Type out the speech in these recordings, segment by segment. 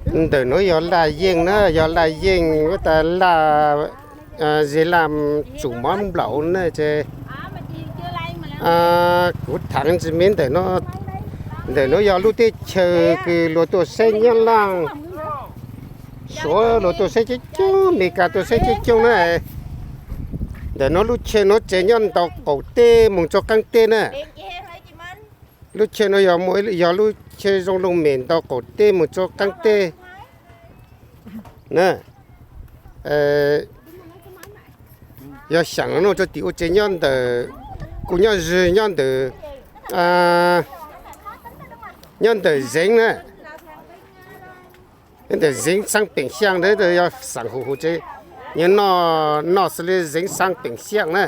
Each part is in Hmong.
Ntawm nuav yog laj yeej na, yog laj yeej ua tas laj, zes laj tsum mov nplaum na ces kuv thaam ntsis me ntawm nuav. Ntawm nuav yog lub teb chaws kws luag tuaj saib Nyab Laj, Suav luag tuaj saib coob coob, Meskas tuaj saib coob coob na. Ntawm nuav lub chaw nuav ces nyob ntau qaum teb moog tsua qaab teb na. Lub chaw nuav yog, yog lub chaw zoo looj mem ntau qaum teb moog tsua qaab teb na. Yog xyaam nuav tsua tim ua ces nyob ntawm, kuv nyob zwg nyob ntawm, nyob ntawm Zeev na. Nyob ntawm Zeev xaab Peem Xyaaj na, yog xaam huv huv ces nyob noj, noj xws li Zeev xaab Peem Xyaaj na.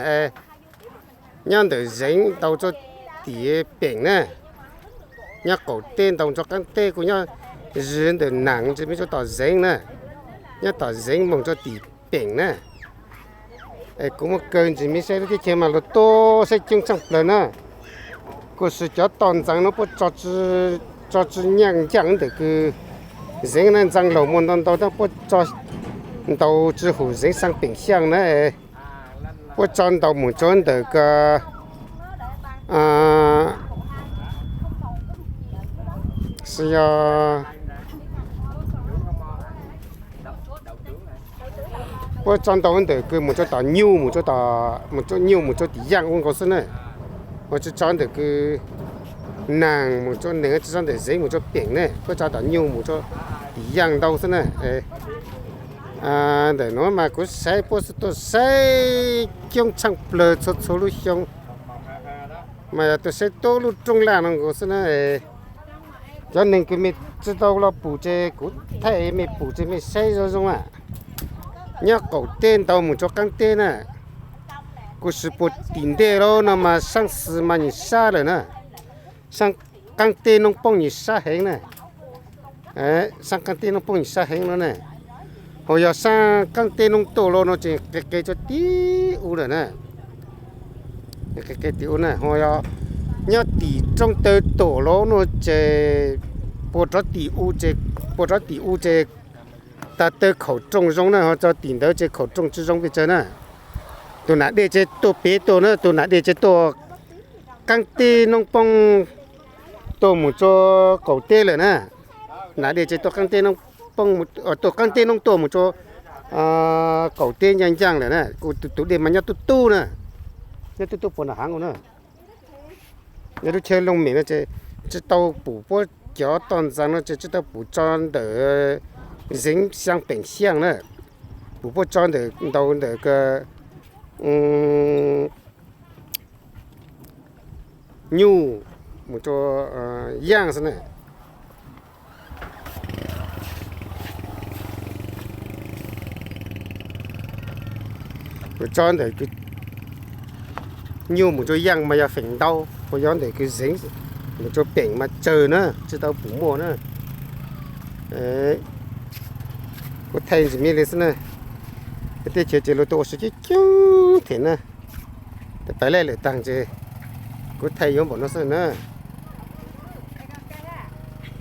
Nyob ntawm Zeev ntau tsua tim Peem na. Nyob qaum teb ntau tsua qaab teb, kuv nyob zwg ntawm Naam ntsis me tsua tom Zeev na. Nyob tom Zeev moog tsua tim Peem na. Es kuv muab kaw ntsis me saib lub teb chaws mas luag tuaj saib coob tshaaj plawg na. Kuj sis cov toj ntxaas nuav puab tso tsi nyaaj ncaaj ntawm kws Zeev na, ntxaa laug muaj ntau ntau tab puab tso ntau tsi hum Zeev xaab Peem Xyaaj na. Puab tso ntau moog tsua ntawm kws, xws yog puab tso ntau ntawm kws moog tsua tom Nyuj, moog tsua tom, moog tsua Nyuj moog tsua tim Yaaj ua nkaus xwb na. Ua tsi tso ntawm kws Naam moog tsua Neeg, tsi tso ntawm Zeev moog tsua Peem ne, puab tso tom Nyuj moog tsua tim Yaaj ntau xwb na. Ntawm nuav mas kuv saib puab tuaj saib coob tshaaj plawg txhua txhua lub xyoo, mas yog tuaj saib tub lub rooj laj no nkaus xwb na. Cov neeg kws mej tsi tau los pum ces kuv thaij mej pum ces mej saib zoo zoo a. Nyob qaum teb ntau moog tsua qaab teb na. Kuj sis puag tim ntej lawm no mas saab xws mas nyuam sab lawm na. Saab qaab teb noob poob nyuam sab heev na. Saab qaab teb noob poob nyuam sab heev no na. Ho yog saab qaab teb noob tuaj los no ces qe qe tsua tim u lawm na. Qe qe tim u na, ho yog nyob tim roob taw tuaj los no ces puag rov tim u ces, puag rov tim u ces tag taw khaum rooj zoo na, ho tso tim ntawd ces khaum rooj tsi zoo pes tsawg na. Tus nam dej ces tuaj pem tuaj na, tus nam dej ces tuaj qaab teb noob poob tuaj moog tsua qaum teb lawm na. Nam dej ces tuaj qaab teb noob poob, tuaj qaab teb noob tuaj moog tsua qaum teb ncaaj ncaaj lawm na. Kuv tus dej mas nyob tub tub na, nyob tub tub puag nram hav na. Nyob lub chaw looj mem no ces tsi tau pum puab cov toj ntxaas no ces tsi tau pum tso ntawm Zeev Xyaaj Peem Xyaaj na. Pum puab tso ntawm ntau ntawm Nyuj moog tsua Yaaj xwb na. Tso ntawm kws Nyuj moog tsua Yaaj mas yog feem ntau, ho yog ntawm kws Zeev moog tsua Peem mas tsawg na, tsi tau pum muaj na. Kuv thaij ntsis me li xwb na. Teb chaws ces luag tuaj ua si coob coob them na. Pab lej lawm taag ces kuv thaij yuav npaum no xwb na.